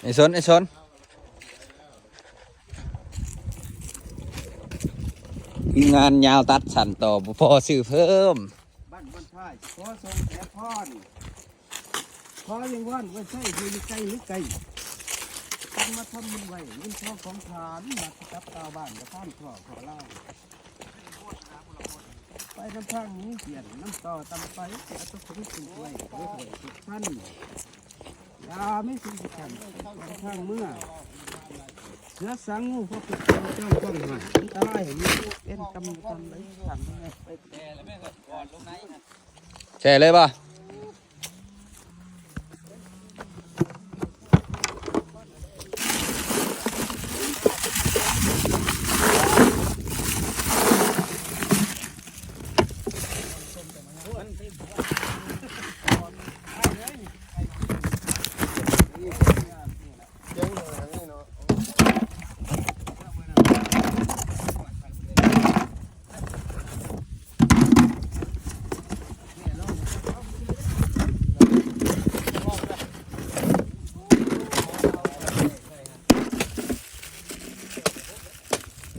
ໄອ້ສົນ ໄອ້ສົນ ທີມງານຍາວຕັດສັ້ນຕໍ່ ບໍ່ພໍຊື້ເພີ່ມ. ບ້ານບ້ານທ້າຍ ຂໍສົ່ງແຕ່ພອນ ຂໍວິງວອນໄວ້ໃຊ້ຢູ່ໄກຫຼືໄກ ຕັ້ງມາທຳບຸນໄວ້ ເງິນທອງຂອງທານ ມາກັບຊາວບ້ານ ປະທານຂໍຂໍລາວ ໄປນຳທາງໜີ ປ່ຽນນຳຕໍ່ຕຳໄປ ເອົາຕົກເຖິງສຸກໄວ້ ເອົາໄວ້ສຸກພັນ ຢ່າມີສິ່ງທີ່ຄັນ ໄປທາງເມືອ ເສືອສາງງູ ພວກເຈົ້າ ເຈົ້າຕ້ອງຫ້າມ ອັນຕະລາຍໃຫ້ມີ ເປັນກຳກັນໄດ້ ແຊ່ເລີຍບໍ່?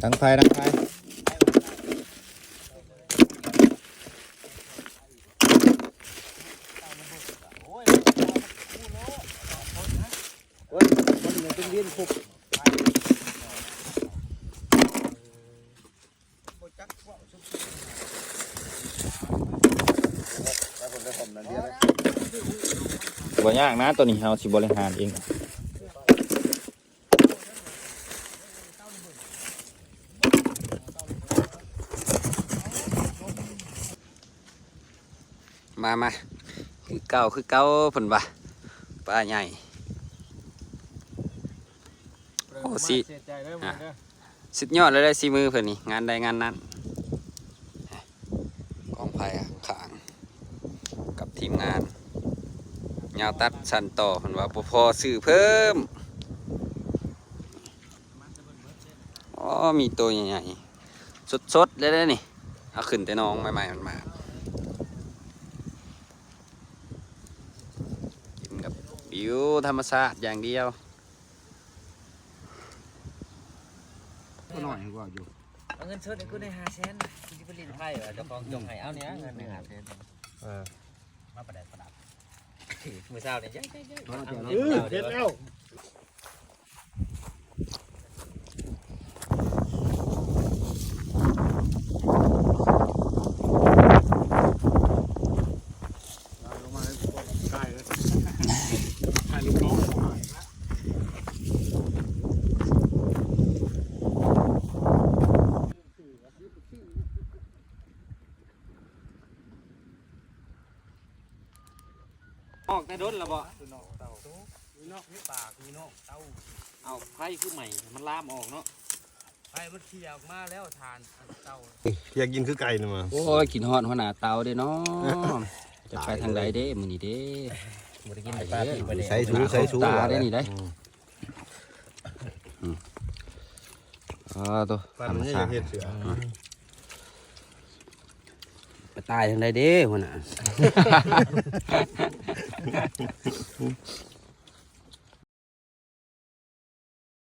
ດັງໄຟ ດັງໄຟ. ບໍ່ຍາກນະ ໂຕນີ້ເຮົາຊິບໍລິຫານເອງ. ມາ ມາ ຄືເກົ່າ ຄືເກົ່າ ເພິ່ນວ່າ ປາໃຫຍ່. ໂອ້ ຊິ ອ່າ ສຸດຍອດເລີຍ ສີມືເພິ່ນນີ້ ງານໃດງານນັ້ນ. ກອງໄຟຂ້າງໆ ກັບທີມງານຍາວຕັດສັ້ນຕໍ່ ເພິ່ນວ່າບໍ່ພໍຊື້ເພີ່ມ. ອໍ ມີໂຕໃຫຍ່ໆ ສົດໆ ເລີຍເດ້ນີ້ ເອົາຂຶ້ນແຕ່ໜອງໃໝ່ໆ ມັນມາ ກິນກັບວິວທຳມະຊາດຢ່າງດຽວ. ກໍໜ້ອຍກວ່າຢູ່ ເອົາເງິນສົດໃຫ້ກູໄດ້ຫ້າແສນ ກູຊິໄປຫຼິ້ນໄພວ່າ ເຈົ້າຂອງຈົ່ງໃຫ້ ເອົານີ້ເງິນຫ້າແສນ ເອີ ມາປະດັບປະດັບ ມື້ເຊົ້ານີ້ ເອີ ເຮັດແລ້ວ. ອອກແຕ່ດົນລະບໍ່? ຢູ່ນອກເຕົາ ຢູ່ນອກ ຢູ່ປາກ ຢູ່ນອກເຕົາ. ເອົາ ໄຟຄືໄໝ້ ມັນລາມອອກເນາະ. ໄຟມັນເຂ່ຍອອກມາແລ້ວ ຖ່ານເຕົາ. ຢາກກິນຄືໄກ່ນີ້ມາ. ໂອ້ຍ ກິນຮອດຫົວໜ້າເຕົາເດ້ເນາະ. ຈະໄປທາງໃດເດ້ມື້ນີ້ເດ້? ບໍ່ໄດ້ກິນປາປີກປາແດກ ໃສ່ສູ ໃສ່ສູຕາເດ້ນີ້ໄດ໋. ອືມ ອືມ ອາ ໂຕ ທຳມະຊາດ ເຮັດເສືອ ອືມ ໄປຕາຍທາງໃດເດ້ ຫົວໜ້າ? ອືມ.